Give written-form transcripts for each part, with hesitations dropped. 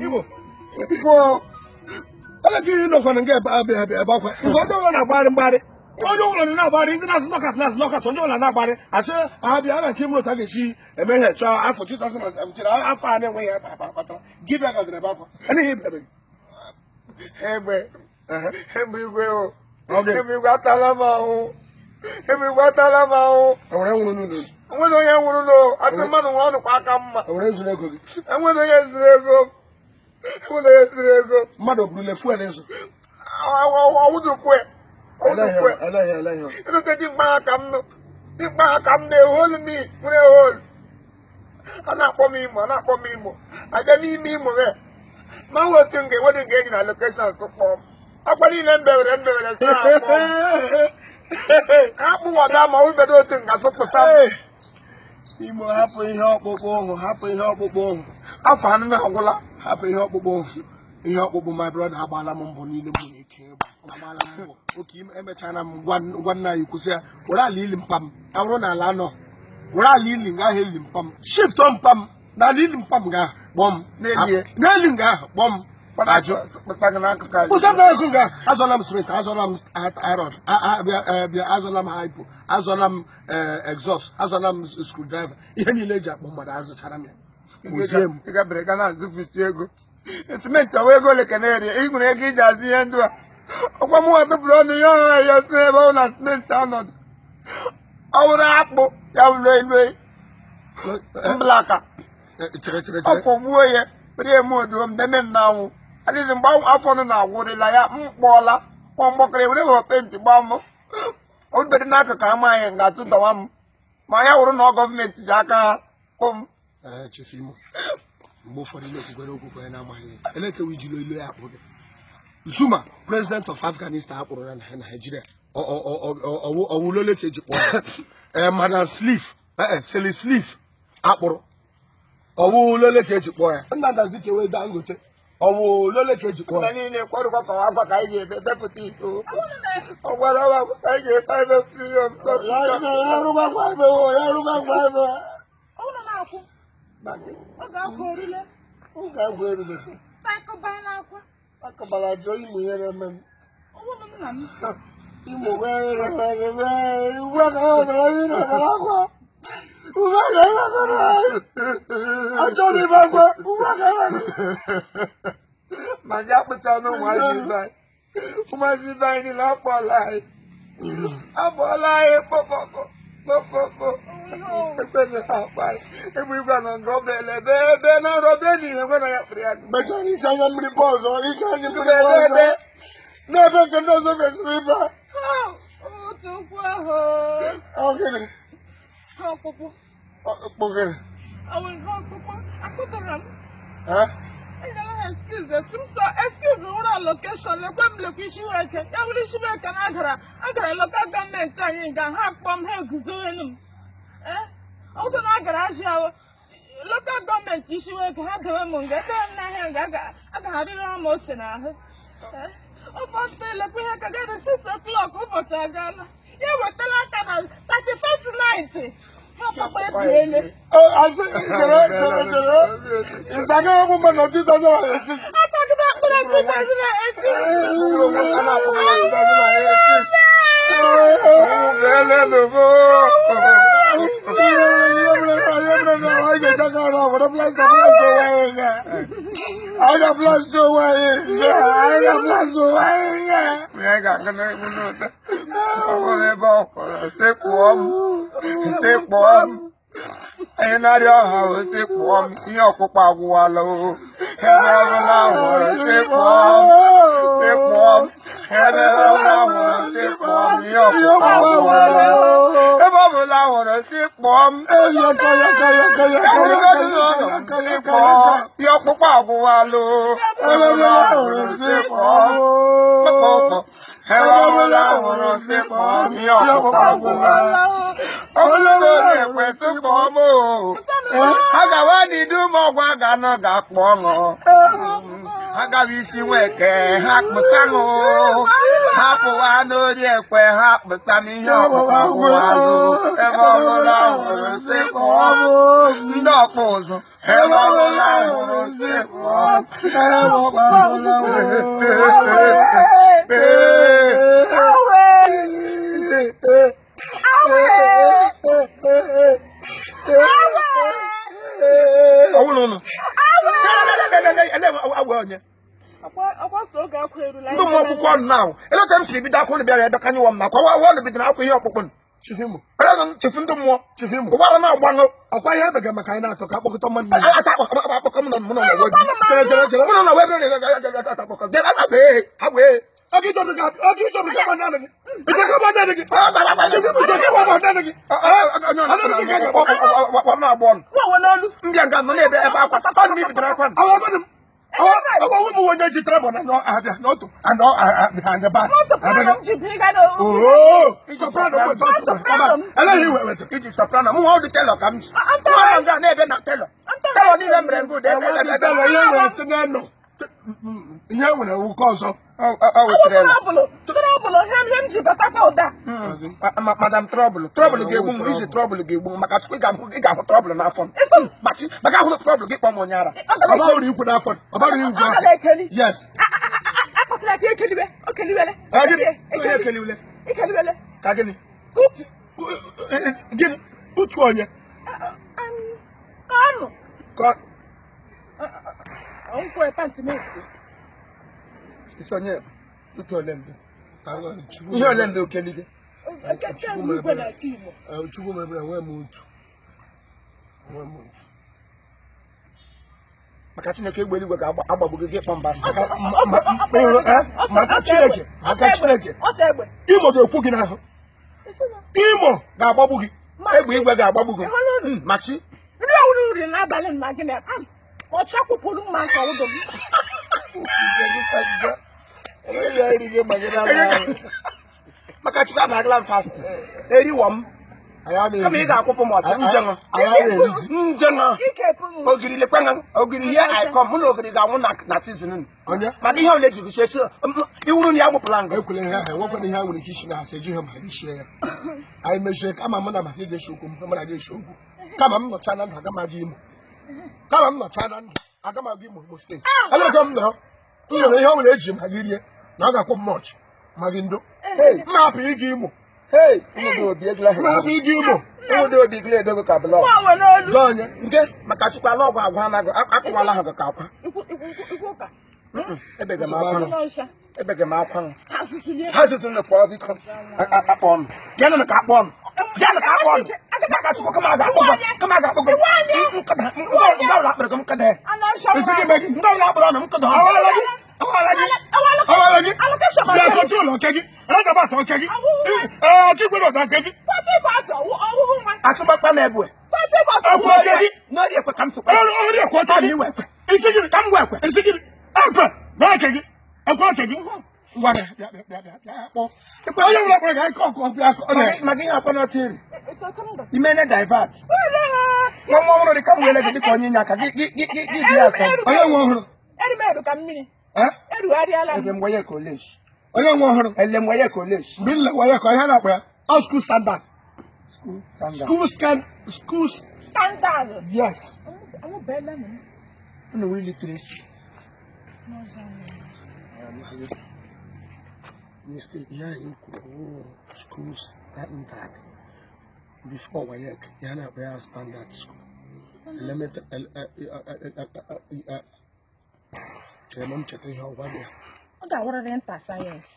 Igbo ele ka ihe nọkwana nga ebe abịa abịa ebe akwa nke onye ọbụla na-agbagharị mgbagharị, onye ọbụla nọ na-agbagharị, ndị na-azụ knockout na-azụ knockout, onye ọbụla na-agbagharị, asị abịa a na-achị mụrụ otu a ga-esi eme ihe chọọ afọ 2017, afọ a na-enweghị akpa kpatara gị bịa gadara ebe akwa anaghị ebebeghị. Egbe egbe igwe o, egbe igwe atala m ahụ, egbe igwe atala m ahụ. Enwere nwụrụ n'ụlọ? Enweghị onye nwụrụ n'o, asị mmadụ nwụrụ ọnụkwa aka mma. Enwere zuru ego gị? Enweghị onye zuru ego, enweghị onye zuru ego. Mmadụ burule fuel ịzụ? Ọwụdukwe ọwụdukwe. Eleghị eleghị. Edote dimkpa ha ka m nụ, dimkpa ha ka m na-eholu m nwere eholu. A na-akpọ m Imo, a na-akpọ m Imo, abịa n'ime Imo me ma nwe otu nga enweghị nga eji na location kpọọ m. Akwa niile m bewere m bewere sị ha kpọọ m, ha kpụwada ma ọ bedo otu nga sụpụta m. Imo, hapụ ihe ọkpụkpụ ụhụ, hapụ ihe ọkpụkpụ ụhụ. Afọ anụ na-agwụla. Hapụ ihe ọkpụkpụ ụhụ, ihe ọkpụkpụ. My brother, agbaala m mbọ niile m nwere ike ịgba, agbaala m mbọ oke ime, emechara m gwa gwa nna anyị kwụsị ya, were ala ili mpa m, ya bụrụ na ala nọ, were ala ili nga ahụ eli mpa m, shift mpa m na ala ili mpa m ga ahụ kpọọ m. N'elie. N'eli nga ahụ kpọọ m ajụ. Kpụsa gị n'akụkụ ala. Kpụsa m n'akụkụ nga. Azọla m simenti, azọla m rod, bịa, azọla m hypo, azọla m exhaust, azọla m screwdriver, ihe niile eji akpọ mmadụ azụchara m ya. Kpụzie m. Ị gabere ga na-azụfusi ego simenti, ọwa ego ole ka na-eri, ị nwere ego iji azụ ihe ndụ a? Ọkwa mụ nwa tụpụrụ ọnụ ya ọha ya si ebe ọ na simenti ọnọdụ ọ wụrụ akpụ ya wụrụ elu mblaka. Chere, chere, chere. Ọfọ gbuo ya were eme oduo m deme m n'anwụ adịghị mgbe afọ nọ na-agwụrịla ya, m kpọọla kpọọ mgbọkọrọ were were penti gbaa m obere n'akụkụ ama anyị ga-atụ dọwa m, ma ya wụrụ na ọ gọọmenti ji aka ha kpụ m. Ee, Chief Imo, mgbe ụfọdụ na-ekwukwere okwu ka onye na-amaghị ihe elekewe ijiri olu ya akpụ gị. Zuma, president of Afghanistan, akpụrụ na Nigeria, ọwụlole ka eji kpọọ ya. Ee, Madam Sirleaf, ee, Sirleaf akpụrụ, ọwụlole ka eji kpọọ ya. Nnamdi Azikiwe, Dangote, ọwụlole ka eji kpọọ na ya. Niile kwarụkwa ka akwa ka anyị ga-ebe bepụta iko ọ gwara m akwa ka anyị ga-ebe ebepụta ihe. Ya rụgbakwa ebe o, ya rụgbakwa ebe. Ụnụ na-akwụ oge akwa erile. Oge agwụ erube. Saịkụba na-akwa. Akọbara jụọ Imo ihe na-eme m. Ọwụnụ nna m. Imo were were were ugbu a ka ha wetara ihe na-ebere akwa. Ugbu a ka ha wetara, achọrọ ibe akwa ugbu a ka ha wetara. Ma gị akpụcha na ụmụazị ibe anyị, ụmụazị ibe anyị niile akpọọla anyị, akpọọla anyị kpọkpọkpọ kpọkpọkpọ ekwere ha akpọ anyị. Egbe igwe nọ nga ọ bele ebe ebe na nrọ be niile ekwe na ya kpụrụ ya. Mechara iche anya mmiri bụ ọzọ, iche anya mmiri ebe bụ ọzọ ebe n'ebe nke ndị ọzọ kwesịrị ịba. Otu okwu ahụ. Ọ gịnị? Ha ọkpụkpụ. Kpụgịrị. Ọ nwere ha ọkpụkpụ akpụtara m. Ha? Enyela ha excuse, esi m sọ excuse wụrụ location lekwe m lekwe isi weke ya wụrụ isi weke na agara local gọọmenti anyị nga ha kpọọ m, ha eguzowelu m. Ee, ọ bụrụ na agara azụ local gọọmenti isi weke, ha dewe m nga edewe m n'ahịa nga a ga-arịrị m ose n'ahụ. Ee, ụfọdụ elekwa ihe ka gadị 6 o'clock ụbọchị agaala, ya ewetala aka na 31st night, ha ọkpụkpọ ebiele. Asị chere chere chere, ịzaga egwu mmadụ na 2018. Asagide akpụrụ 2018. A na-akpọ ya 2018. Bele nubo. Anyị ga-eji aka arụ obodo plasta, plasta onwe anyị nga. Anyị ga-plasta onwe anyị nga. Anyị ga-plasta onwe anyị nga. Anyị ga-aga n'egwu n'ụta. Ọ bụrụ ebe ọ kwụrụ, sị kpụọ m, sị kpụọ m. Anyị na-arịọ ọha o, sị kpụọ m. Ihe ọkpụkpọ agwụwala o. Ebe ọbụla hụrụ, sị kpụọ m, sị kpụọ m. Ebe ọbụla hụrụ, sị kpụọ m. Ihe ọkpụkpọ agwụwala. Ebe ọbụla hụrụ, sị kpụọ m. Sị kpụọ m. Ihe ọkpụkpọ agwụwala o. Ebe ọbụla hụrụ, sị kpụọ m. Kpụkpọ. Ebe ọbụla hụrụ, sị kpọọ m. Ihe ọkpụkpọ agwụwala. Ọ bụrụ na ọ na-ekwe, sị kpọọ m o. Ha gawa n'idu ma Ọgwa ga-anọ ga-akpọ ọṅụ. Agaghị isi nweke ha kpụsa ṅụ. Ha pụwa n'ori ekwe ha kpụsa m ihe ọkpụkpụ agwụwalụ. Ebe ọbụla hụrụ sị kpọọ m. Ndị ọkpụ ụzụ. Ebe ọbụla hụrụ sị kpọọ m. Ndị mmụọ akwụkwọ ọnụ na ahụ eleta m siri bido akwa ụnụ bịara ebe ka nyụwa m na akwa wa ụnụ bidoro akwa ihe ọkpụkpụ chifu ndị mmụọ Chifu Imo. ụgbọala na-agbanụ Ọkwa ihe ebega maka anyị na-atọ ka akpọkọta mmadụ niile. akpọkọ m nọ mụ nọ na wee Chere chere chere. mụ nọ na wee ha wee Oge ịchọrọ ka oge ịchọrọ ka agba naanị gị. Ịchọrọ ka agba naanị gị. Chifu Imo, ịchọrọ ka agba naanị gị. na-agba ọnụ mbịa nga nọ na-ebe ebe akwa ọnụ m bidoro akwa Awa gọdụ m. Awa awa m onye ji trabọ na nọ abịa n'otu and and the bus. Oo, soprano weta otu. Eleghị iwe weta. iji soprano mụ nwa ọdụ telọ ka m ji nwa nga na-ebe na telọ telọ niile m mere ngụ Enwe ndị telọ ihe nwere tinye nọ. Ihe nwere ụkọ ọzọ. Madam trọbụl trọbụl ga-egbu m iji trọbụl ga-egbu m maka chukwu ị ga-ahụ trọbụl n'afọ m machi maka ahụ trọbụl gị kpọọ m onye ara Ọ bara uru ikwu n'afọ. Ọ bara uru ikwu afọ. Yes. Gịnị? Onye ekeliwele ka gịnị Gịnị? Utu onye. ka isi onye utu ole ndị ihe ole ndị okelige Chukwu mebere enwe m utu. Enwe m utu. Maka Chineke egbe eluigwe ga-agbagbu gị gị kpọọ mba Maka Chineke, maka Chineke. Imo ga-ekwu gị n'ahụ. Imo ga-agbagbu gị. Egbe igwe ga-agbagbu gị machi Nri ọwụrụ nri n'abalị ma gị na ọcha kwụpụrụ mma nke ọwụdụ m. Maka Chukwu abagala m fast eriwọ m kama ị ga-akwụpụ m ọcha njenụ njenụ ogiri lekwenụ ogiri ihe icon mụ na ogiri ga-anwụ na season Onye? Maka ihe ole jiri sie iwuru na ya gbụpụla ngụ Ekwela ihe ahụ, enwekwana ihe a nwere ike isi na asị ejighị ma gị shie ya. Anyị mechie kama mụ na maka ị ga-esi okwu mụ na gị esi okwu. Kama m nọcha na ndụ aga m aga Imo. Kama m nọcha na ndụ aga m aga Imo Imo steeti. Elego m nọrọ m nọrọ ihe ọ bụla eji ma gị rie na ọ ga-akwụ m mọchị ma gị ndo. M hapụ ịga Imo. M hapụ ịga Imo. Ụmụdị obi gịla edogo ka blọk Lọọ onye. Nke maka Chukwu ala ọgwụ agwa anaghị akụwala ha ka akwa. Ebega m akwa ebega m akwa ha zụtụ nụ pụọ biko akpọ ọnụ bịanụ ka akpọ ọnụ bịanụ ka akpọ ọnụ maka Chukwu kama ga akpọ kama ga akpọ ndị ọbụla akpọrọ m nkada Isi gị mee gị. ndị ọbụla akpọrọ ọnụ m nkada Awala gị. Awala gị. Awala gị. Bịa kọntrol oke gị. Ragabat oke gị. Ee, ọkaikpe na ọda nke gị. Atụgbakpa na ebue Ekwu oke gị. N'oge ekwe ka m sụkwa Ọrụ ọrụ ekwu oke gị. Isi gịnị? Ka m gwa ekwe. Isi gịnị? Ekwe na oke gị. Ekwe oke gị. Ngwa bịa bịa bịa bịa bịa kpọọ. Onye nwere akpọrọ ga akọ ọkọ bịa akọ. Maka ihe akwa n'ọtọ eri imene divert nwa nwa ọhụrụ dị ka m were gị dịka onye inye aka gị gị gị gị dị ya atọ. Onye nwe ọhụrụ. Erumeru ka mmiri. Eh? Erugharịala m. Ebe m weye ka oleshi. Onye nwe ọhụrụ. Ele m weye ka oleshi. Mgbe m lewa ya ka ihe na-akpọ ya. Ọ school standard. School standard. School scan school Standard. Yes. Amụbeela m. Unu wee literacy. Mistake ihe anyị kwuru school standard before WAEC ya na-akpọ ya standard school elementary. Chere m cheta ihe ọgwa dị ya. Ọ ga-awụrịrị nta sayensị.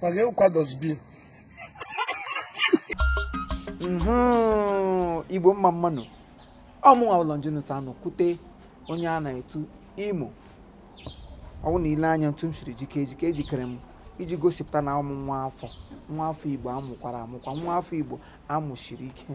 Maka ịwụkwa dustbin. Igbo mma mmanụ ọmụnwa ụlọ Longinus anọ kwute onye a na-etu Imo ọwụ na ile anya ntu m siri jike ejike ejikere m iji gosipụta na ụmụ nwa afọ nwa afọ Igbo amụkwara amụkwa nwa afọ Igbo amụshiri ike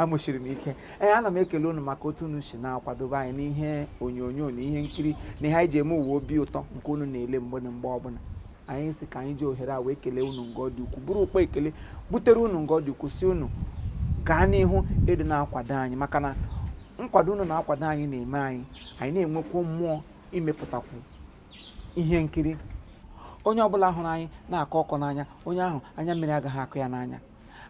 amụshiri m ike. Ee, ana m ekele unu maka otu unu si na-akwadobe anyị n'ihe onyonyo na ihe nkiri na ihe anyị ji eme ụwa obi ụtọ nke unu na-ele mgbe na mgbe ọbụla. Anyị si ka anyị ji ohere a wee kelee unu nga ọ dị ukwuu, bụrụ ụkpọ ekele butere unu nga ọ dị ukwuu, si unu Gaa n'ihu ịdị na-akwado anyị, maka na nkwado unu na-akwado anyị na-eme anyị anyị na-enwekwu mmụọ imepụtakwu ihe nkiri. Onye ọbụla hụrụ anyị na-akọ ọkọ n'anya, onye ahụ anya mmiri agaghị akụ ya n'anya.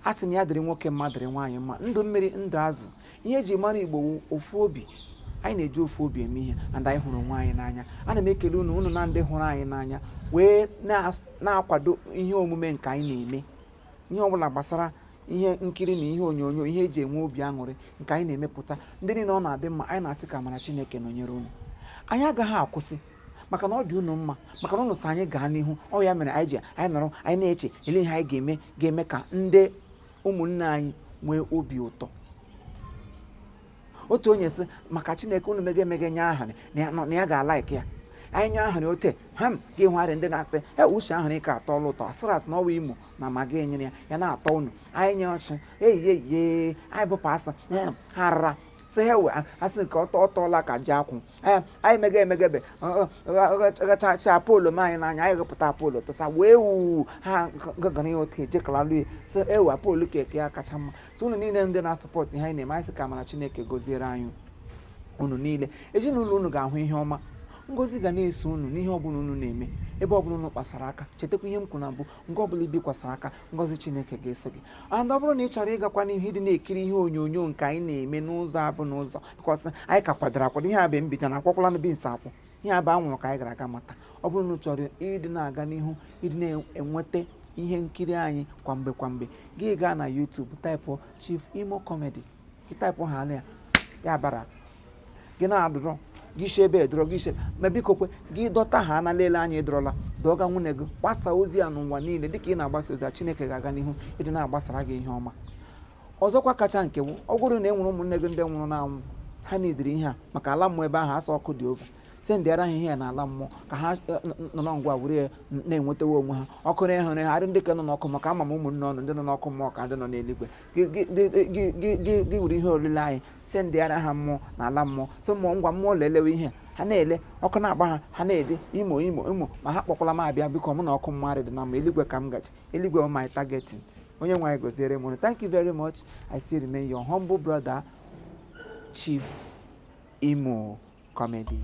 A sị m ya dịrị nwoke mma, dịrị nwaanyị mma, ndụ mmiri, ndụ azụ. Ihe eji mara Igbo wụ ofu obi. Anyị na-eji ofu obi eme ihe, and anyị hụrụ onwe anyị n'anya. Ana m ekele unu, unu na ndị hụrụ anyị n'anya wee na-akwado ihe omume nke anyị na-eme, ihe ọbụla gbasara ihe nkiri na ihe onyonyo, ihe eji enwe obi aṅụrị nke anyị na-emepụta. Ndị niile ọ na-adị mma, anyị na-asị ka amara Chineke nọnyere unu. Anyị agaghị akwụsị, maka na ọ dị unu mma, maka na unu sị anyị gaa n'ihu. Ọ ya mere anyị ji anyị nọrọ, anyị na-eche ele ihe anyị ga-eme ga-eme ka ndị ụmụnne anyị nwee obi ụtọ. Otu onye sị, maka Chineke, unu mege emege nye aha na ya ga-alaiki ya. Anyị nye ahụrụ ote ham gị hụgharị ndị na-asị e uche ahụrụ ike atọọla ụtọ, asịrị asị na ọwa Imo na Maggi enyere ya, ya na-atọ unu. Anyị nye ọchị eyiye, anyị bụpụ asị ha rara sị ha we asị nke ọtọ ọtọọla ka ji akwụ. Anyị mege emegebe ghachacha Apollo m anyị n'anya, anyị ghepụta Apollo tụsa wee wu ha gagara ya otu ejekalalu ya sị ewe Apollo keke ya kacha mma. So unu niile ndị na-asọpọtụ ihe anyị na-eme, anyị sị ka amara Chineke gọziere anyị unu niile. Ezinụlọ unu ga-ahụ ihe ọma, ngozi ga na-eso unu n'ihe ọbụla unu na-eme, ebe ọbụla unu kpasara aka. Chetakwa ihe m kwuru na mbụ, nga ọbụla ibikwasara aka, ngozi Chineke ga-eso gị. And ọ bụrụ na ị chọrọ ịgakwa n'ihu ịdị na-ekiri ihe onyonyo nke anyị na-eme n'ụzọ abụ n'ụzọ, because anyị ka kwadoro akwado ihe abụ mbido na akwakwala na beans akwụ, ihe abụ anwụrụ ka anyị gara aga mata. Ọ bụrụ na ị chọrọ ịdị na-aga n'ihu ịdị na-enweta ihe nkiri anyị kwa mgbe kwa mgbe, gị gaa na YouTube, type Chief Imo Comedy. Gị type ha ya, ya bara gị na-adụrọ gị si ebe edọrọ gị si ma. Biko kwe gị dọta ha na lele anyị edọrọla dọga nwunye gị, gbasaa ozi ya n'ụwa niile. Dịka ị na-agbasa ozi a, Chineke ga-aga n'ihu ịdị na-agbasara gị ihe ọma. Ọzọkwa kacha nke bụ, ọ bụrụ na e nwere ụmụnne gị ndị nwụrụ n'anwụ, ha nidiri ihe a maka ala mmụọ ebe ahụ asa ọkụ dị ova, sendịara ha ihe ya n'ala mmụọ ka ha nọ ngwa were ya na-enwetawa onwe ha ọkụ na ịhụrụ ha adị ndị ka nọ n'ọkụ, maka ama m ụmụnne ọnụ ndị nọ n'ọkụ mmụọ ka ndị nọ n'eluigwe. Gị were ihe olile anyị sendịara ha mmụọ n'ala mmụọ, so mmụọ ngwa mmụọ lelewe ihe ha na-ele ọkụ na-agba ha, ha na-ede Imo, Imo, Imo. Ma ha kpọkwala m abịa, biko, mụ na ọkụ mmadụ dị na mma. Eluigwe ka m gaji, eluigwe my targeting. Onye nwe anyị gọziere m unu. Thank you very much. I still remain your humble brother, Chief Imo Comedy.